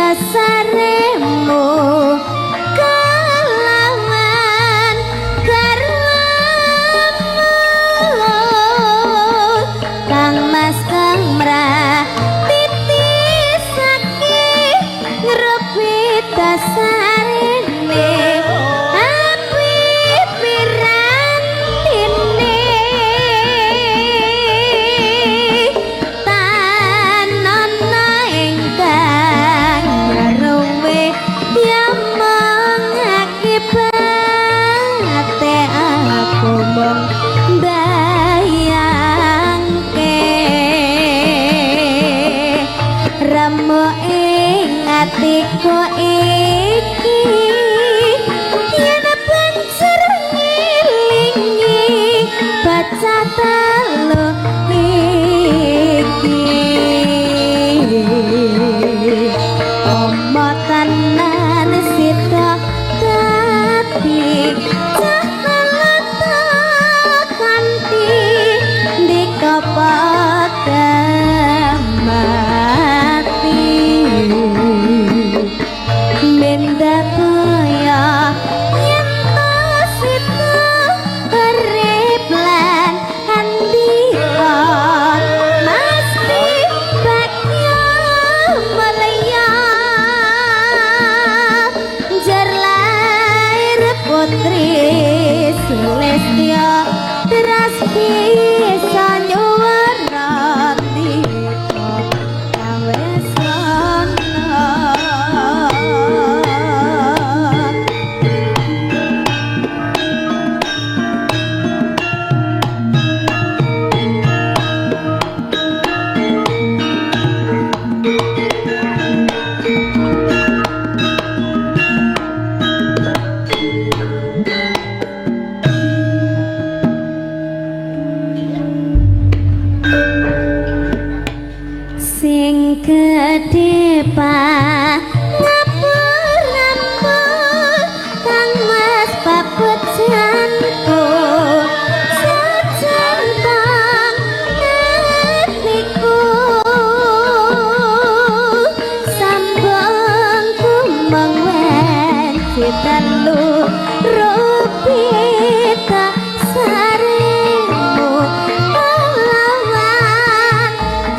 Dasaremu kelawan garwamu Kang Mas kang mratiti saking ngrupi dasarene api pirantine tanana ingkang ruwe yamong akibate aku mung mbayangke remuk ing atiku iki yen banjur ngelingi baca telu iki omo tenan sida dadi cah kanthi ndika padha mati Mendakaya yen to sida urip lan andika mesti bagya mulya jar lair putri Sulistya teras bisa nyuwara ndika kawesana. Sing gedhe pangapuramu Kang Mas papejanku sejantong atiku sambung kumeng wanci telu rupita saremu kelawan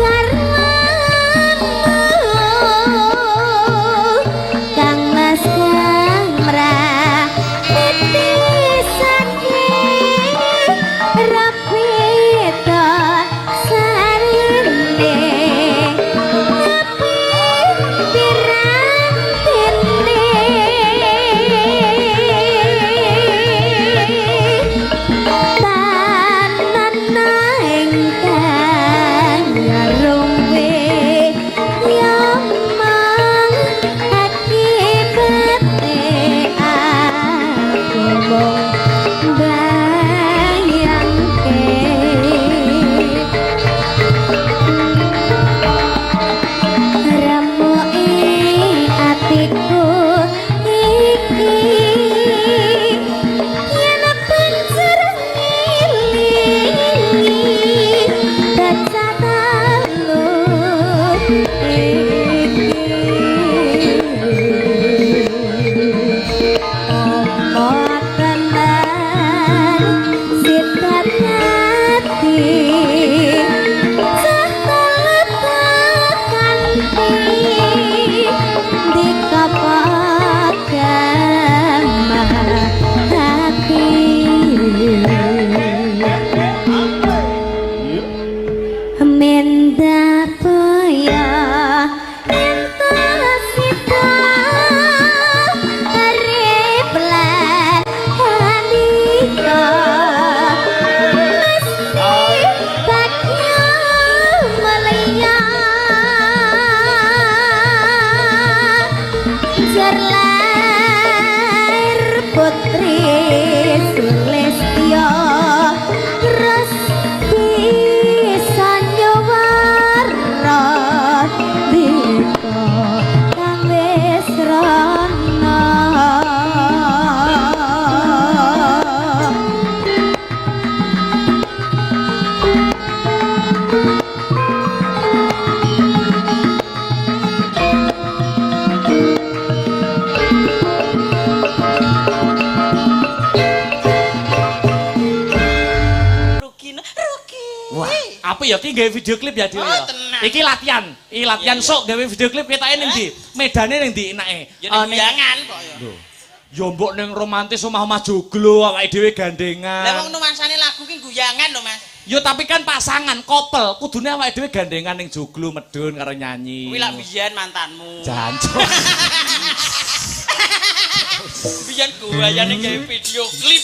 garwamu apik ya, ki gawe video klip ya dhewe ya. Iki latihan, iki latihan sok gawe video klip ketoke ning ndi? Medane ning ndi enake? Ya ning guyangan kok ya. Lho. Ya mbok ning romantis omah-omah joglo awake dhewe gandengan. Lah wong nuansane lagu ki guyangan lho, Mas. Ya tapi kan pasangan, couple, kudune awake dhewe gandengan ning joglo medun karo nyanyi. Kuwi lak biyen mantanmu. Jancuk. Biyen guayane gawe video klip.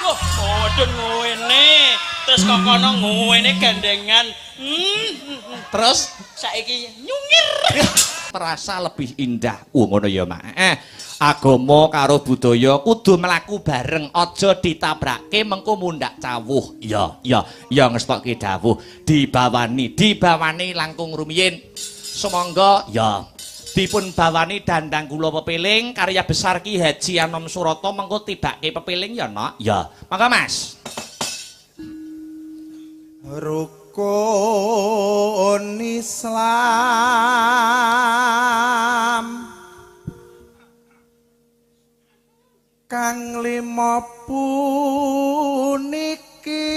Wah, medun ngene. Terus kok kono ngene gandengan. Terus saiki nyungir. Terasa lebih indah. Ngono ya, Mak. Agama karo budaya kudu mlaku bareng, aja ditabrake mengko mundhak cawuh. Ya, ya, ya ngestokke dawuh. Dibawani, dibawani langkung rumiyin. Sumangga ya dipun bawani dandang kula pepiling karya besar Ki Haji Anom Surata mengko tibake pepiling ya, Nok. Ya. Mangga, Mas. Rukun Islam kang lima puniki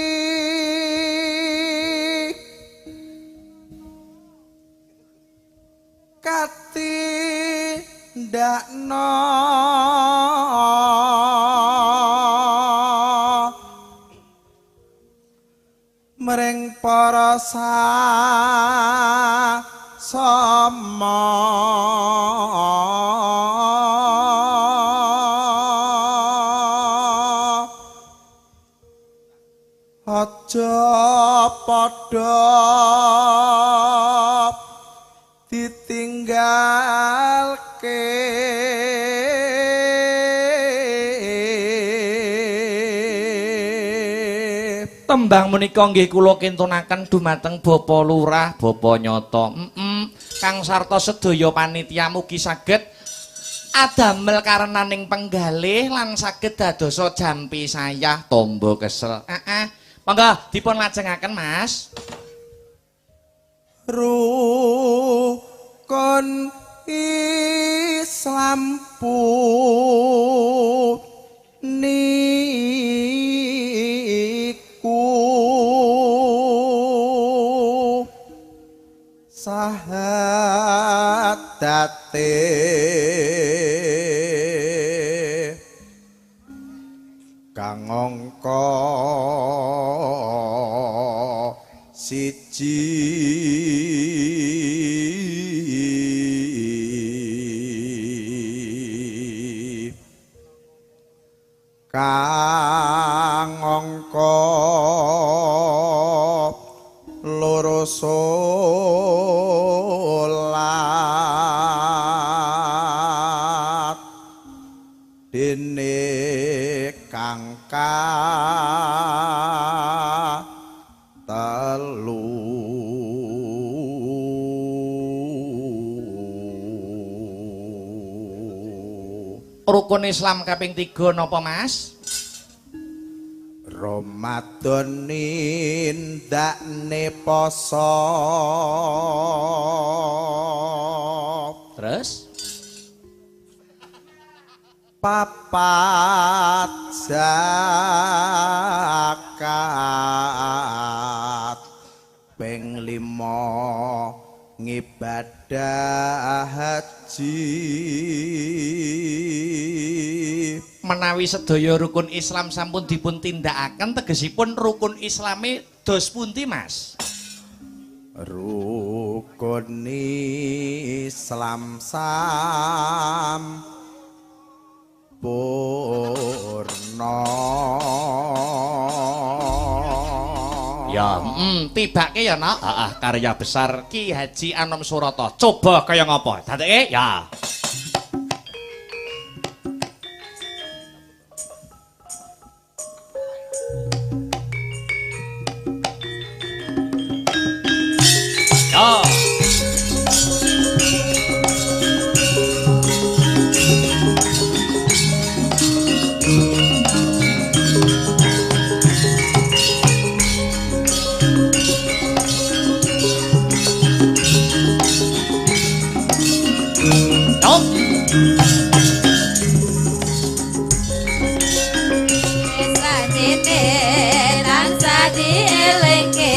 katindakno mring para sama aja padha ditinggalke. Tembang menika nggih kula kintunaken dumateng Bapak Lurah, Bapak Nyoto. Kang sarta sedaya panitia mugi saged adamel karenaning penggalih lan saged dadosa jampi sayah tombo kesel. Monggo dipun lajengaken, Mas. Rukun Islam puniku sahadate kang angka siji kang angka loro salat dene kang telu. Rukun Islam kaping 3 napa, Mas? Ramadan nindakne poso. Terus papat zakat ping 5 ngibadah haji. Menawi sedaya rukun Islam sampun dipun tindakaken tegesipun rukun Islame dos pundi, Mas? Rukun Islam sampurna. Ya, tibake ya, Nak. Heeh, karya besar Ki Haji Anom Surata. Coba kaya ngapa? Dadeke ya. Ya. Sajene tansah dielingke.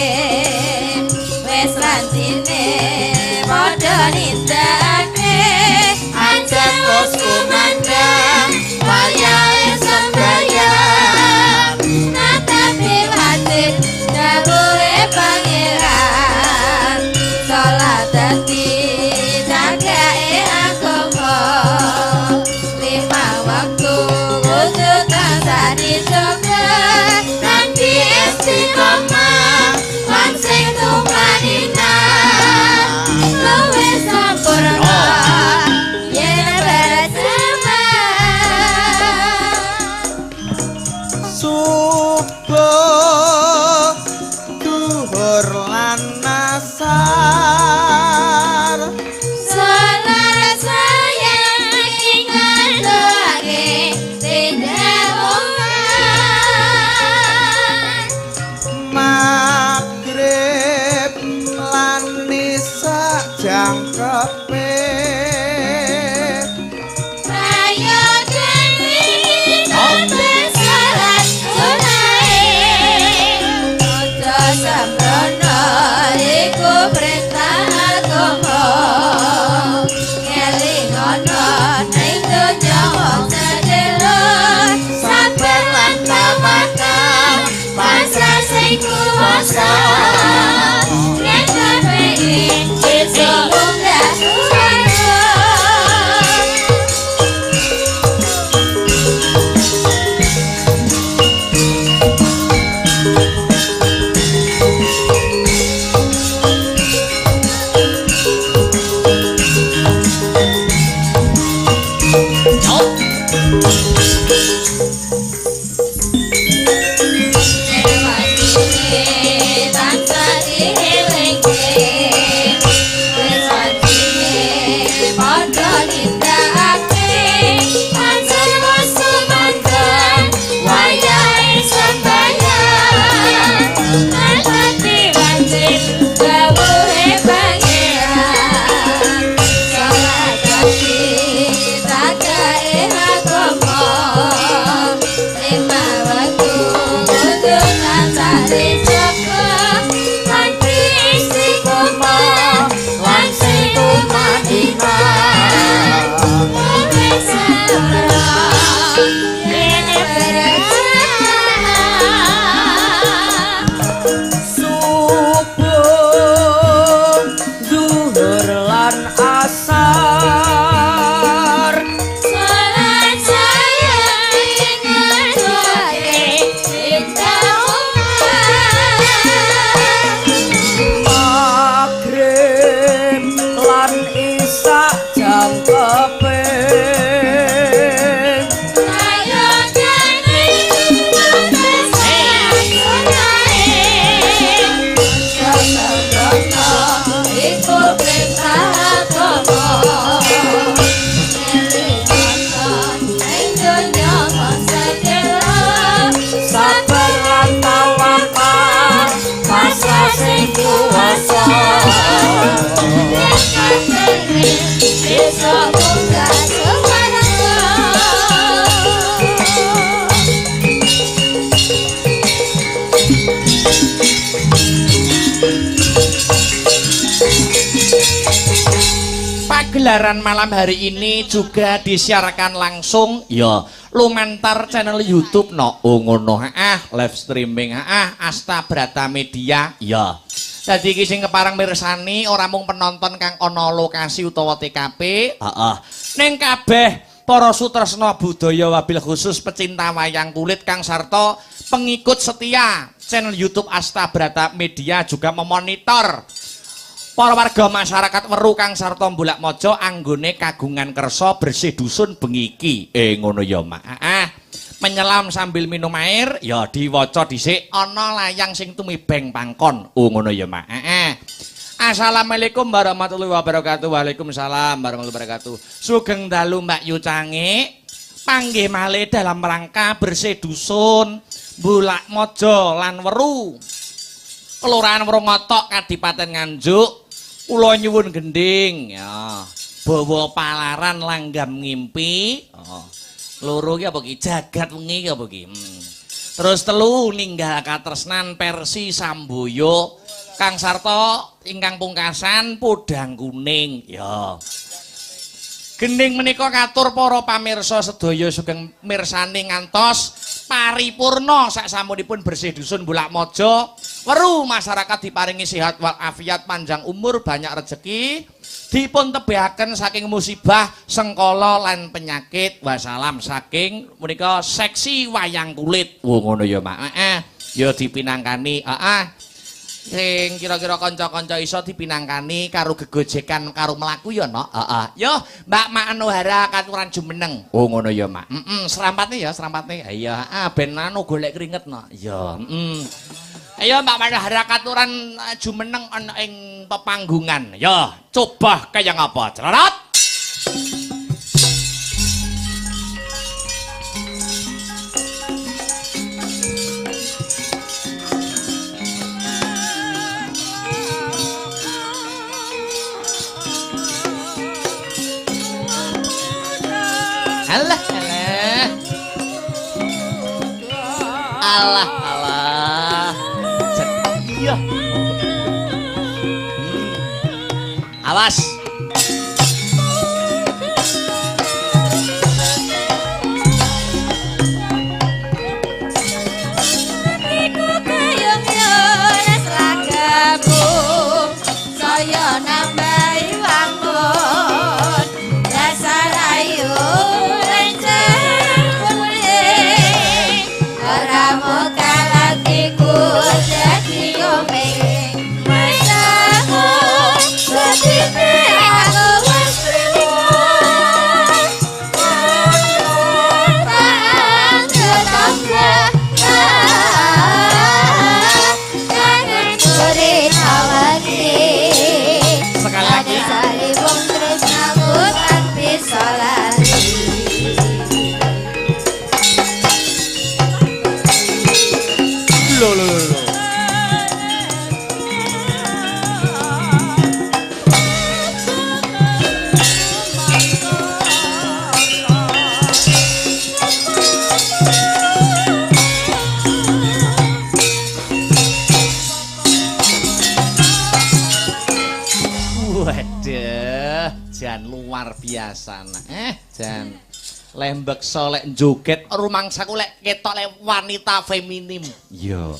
Pagelaran malam hari ini juga disiarkan langsung ya lumantar channel YouTube no. Oh ngono, heeh, live streaming heeh, Asta Brata Media ya. Dadi iki sing kepareng mirsani ora mung penonton kang ana lokasi utawa TKP, heeh. Ning kabeh para sutresna budaya wabil khusus pecinta wayang kulit kang sarta pengikut setia channel YouTube Asta Brata Media juga memonitor para warga masyarakat Weru kang sarta Bulak Mojo anggone kagungan kersa bersih dusun bengi iki. Ngono ya, Mak. Heeh. Menyelam sambil minum air ya diwaca dhisik ana layang sing tumibeng pangkon. Oh ngono ya, Mak. Heeh. Assalamualaikum warahmatullahi wabarakatuh. Waalaikumsalam warahmatullahi wabarakatuh. Sugeng dalu Mbak Yu Cange. Panggih malih dalam rangka bersih dusun Bulak Mojo lan Weru. Kelurahan Wrongotok Kadipaten Nganjuk. Kula nyuwun gending ya. Bawa palaran langgam ngimpi. Oh. Loro ki apa ki? Jagat wengi ki apa ki? Terus telu ninggal katresnan versi Samboyo Kang sarta ingkang pungkasan podang kuning ya. Gending menika katur para pamirsa sedaya sugeng mirsani ngantos paripurna saksampunipun bersih dusun Bulak Mojo. Weru masyarakat diparingi sehat walafiat, panjang umur, banyak rezeki, dipun tebihaken saking musibah, sengkala lan penyakit. Wassalam saking menika seksi wayang kulit. Oh ngono ya, Mak. Heeh. Ya dipinangkani, heeh. Sing kira-kira kanca-kanca iso dipinangkani karo gegojekan karo mlaku ya, Nok. Heeh. Yo, Mbak Manohara katuran jumeneng. Oh ngono ya, Mak. Heeh, serampatne ya, serampatne. Iya, heeh, ben anu golek keringet, Nok. Iya, heeh. Ayo Mbak Manohara katuran jumeneng ana ing pepanggungan. Ya, coba kaya ngapa? Cerot. Alah, alah. Alah, alah. Iya. Awas. Iku gayung yones lagamu saya nambahi wangun dasar ayu renceng kuning ora mokal iku dadi omeng masamu sedite aku wis trimo Sekali lagi. Lho lho lho. Waduh, jan luar biasa. Jan lembeksa lek joget rumangsaku lek ketok lek wanita feminim. Iya.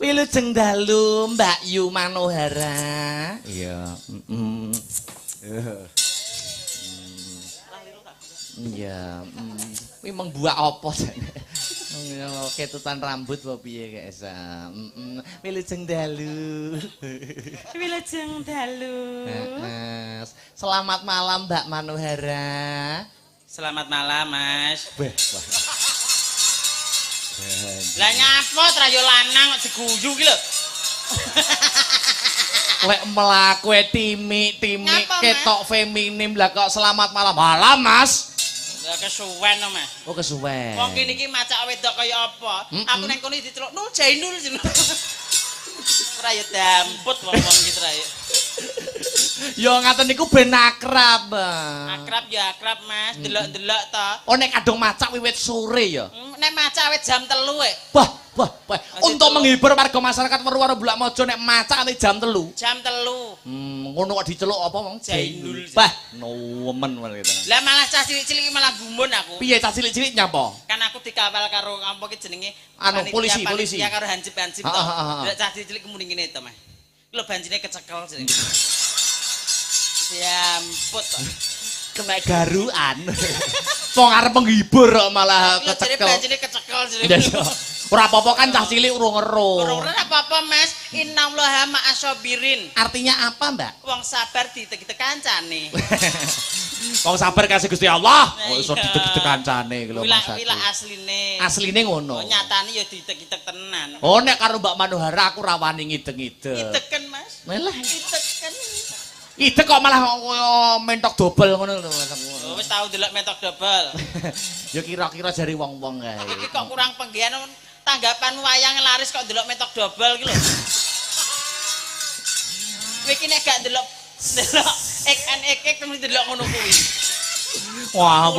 Wilujeng dalu Mbak Yu Manohara. Iya, heeh. Iya, kuwi meng buak apa jane? Ketutan rambut apa piye kek esa. Heeh. Wilujeng dalu. Wilujeng dalu. Heeh. Selamat malam Mbak Manohara. Selamat malam, Mas. Wah, wah. Lah nyapa trayo lanang kok diguyu ki lho. Lek mlaku timik-timik ketok feminim lah kok selamat malam. Malam, Mas. Lah kesuwen to, Mas. Oh, kesuwen. Wong kene iki macak wedok kaya apa? Aku nang kono diceluk Nul Jainul. Ora ya damput wong-wong iki trayo. Ya ngaten niku ben akrab. Akrab ya akrab, Mas. Delok-delok to. Oh nek kadung macak wiwit sore ya. Nek macak wit jam 3 e. Wah, wah, wah. Untuk menghibur warga masyarakat Weru-weru Bulakmojo nek macak nek jam 3. Jam 3. Ngono kok diceluk apa wong Jainul. Wah, nemen gitu. Lah malah cah cilik-cilik malah gumun aku. Piye cah cilik-cilik nyapa? Kan aku dikawal karo apa ki jenenge? Anu polisi, polisi. Ya karo hansip-hansip to. Lah cah cilik muni ngene to, Mas. Lho banjine kecekel jenenge. Ya ampun to. Kena garuan. Wong arep menghibur kok malah kecekel. Banjine kecekel jenenge. Ora apa-apa kan cah cilik urung ero. Urung ero apa-apa, Mas. Innallaha ma'asabirin. Artinya apa, Mbak? Wong sabar ditek-itek kancane. Wong sabar kasih Gusti Allah. Kok iso ditek-itek kancane iki lho Mas. Kuwi lak asline. Asline ngono. Oh, nyatane ya ditek-itek tenan. Oh, nek karo Mbak Manohara aku ra wani ngideng-ngideng. Ideken, Mas. Lah, ideken. Idek kok malah kaya mentok dobel ngono lho. Oh, wis tau delok mentok dobel. Ya kira-kira jare wong-wong kae. Iki kok kurang penggian tanggapan wayang laris kok delok mentok dobel iki lho. Kowe iki nek gak delok delok ek mesti delok ngono kuwi. Wah,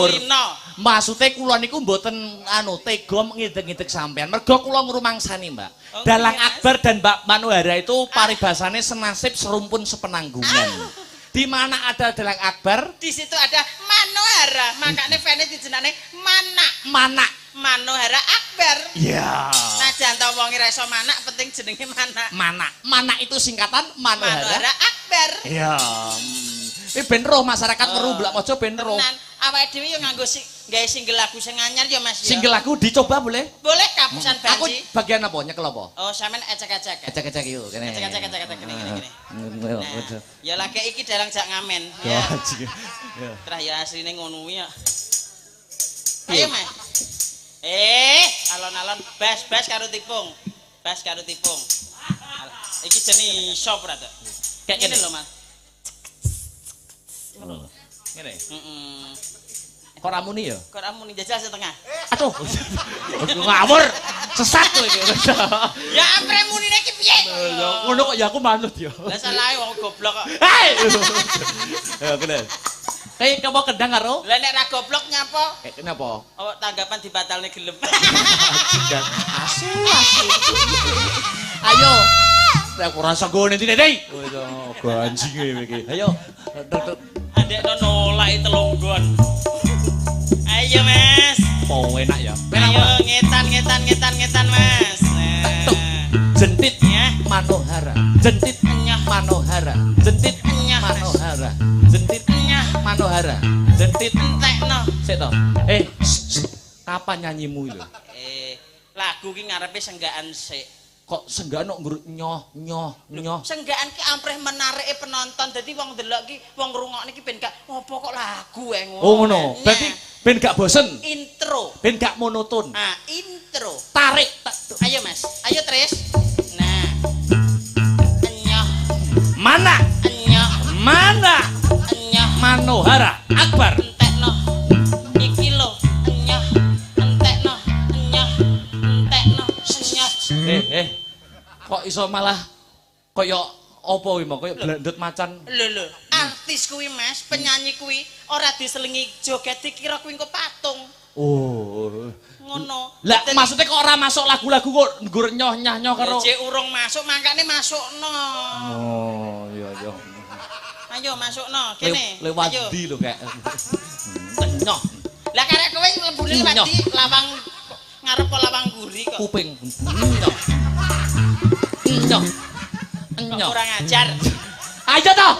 maksude kula niku mboten anu tega ngidek-ngidek sampean. Mergo kula ngrumangsani, Mbak. Oh, Dalang Akbar dan Mbak Manohara itu paribasane senasib serumpun sepenanggungan. Di mana ada Dalang Akbar, di situ ada Manohara. Makane fane dijenane Manak. Manak. Manohara Akbar. Iya. Yeah. Najan ta wong ora iso manak, penting jenenge Manak. Manak. Manak itu singkatan Manohara, Manohara Akbar. Iya. Ini ben roh masyarakat Weru Bulakmojo ben roh. Tenan, awake dhewe yo nganggo gawe single lagu sing anyar ya Mas ya. Single lagu dicoba boleh? Boleh kapusan banci. Aku bagian apa? Nyekel apa? Oh, sampean ecek-ecek. Ecek-ecek yo kene. Ecek-ecek ecek-ecek kene kene. Ya lagi iki dalang jak ngamen. Ya. Terah ya asline ngono kuwi ya. Ayo Mas. Alon-alon bas-bas karo tipung. Bas karo tipung. Iki jenenge iso ora to? Kayak ngene lho Mas. Ngene. Heeh. Kok ra muni ya? Kok ra muni jajal setengah. Aduh. Ngawur. Sesat kowe iki. Ya ampre munine iki piye? Ya ngono kok ya aku manut ya. Lah salahe wong goblok kok. Hei. Ya kene. Kayak kamu kendang karo? Lah nek ra goblok nyapa? Kayak kenapa? Oh, tanggapan dibatalne gelem. Asu asu. Ayo. Nek ora iso nggone intine, Dei. Oh, ganjinge iki. Ayo. Andekno nolak telunggon. Ayo, Mas. Po enak ya. Ayo ngetan ngetan ngetan ngetan, Mas. Nah. Jentit ya Manohara. Jentit Manohara. Jentit Manohara. Jentit Manohara. Jentit entekno. Sik to. Kapan nyanyimu lho? Lagu ki ngarepe senggakan sik. Kok senggakan kok ngrut nyoh nyoh nyoh. Senggakan ki amprih menarike penonton. Dadi wong ndelok ki, wong ngrungokne ki ben gak opo kok lagu ae ngono. Oh ngono. Berarti ben gak bosen. Intro. Ben gak monoton. Ah, intro. Tarik. Ayo Mas. Ayo Tris. Nah. Enyoh. Mana? Enyoh. Mana? Enyoh. Manohara Akbar. Entekno. Iki lho, enyoh. Entekno, enyoh. Entekno, enyoh. Kok iso malah kaya apa kuwi mau kaya blendut macan. Lho lho, artis kuwi Mas, penyanyi kuwi ora diselingi joget dikira kuwi engko patung. Oh. Ngono. Lah maksudnya kok ora masuk lagu-lagu kok nggur nyoh nyah nyoh karo. Jek urung masuk mangkane masukno. Oh, iya iya. Ayo masukno kene. Lewat ndi lho kek. Nyoh. Lah karek kowe mlebune lewat ndi lawang ngarep lawang mburi kok. Kuping. Nyoh. Nyoh. Nyoh. Kurang ajar. Ayo toh.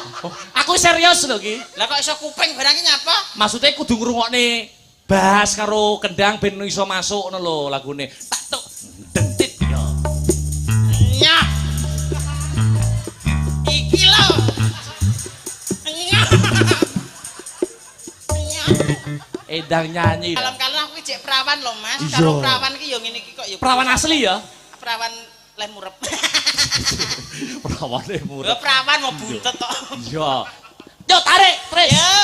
Aku serius lho iki. Lah kok iso kuping barang iki nyapa? Maksudnya kudu ngrungokne bass karo kendang ben iso masuk ngono lho lagune. Tak tuk dentit yo. Nyah. Iki lho. Nyah. Nyah. Endang nyanyi. Kalem-kalem aku jek perawan lho Mas. Karo perawan iki yo ngene iki kok yo. Perawan asli ya? Perawan leh murep. Perawan leh murep. Lho perawan mau buntet tok. Iya. Yo tarik, Tris. Yo.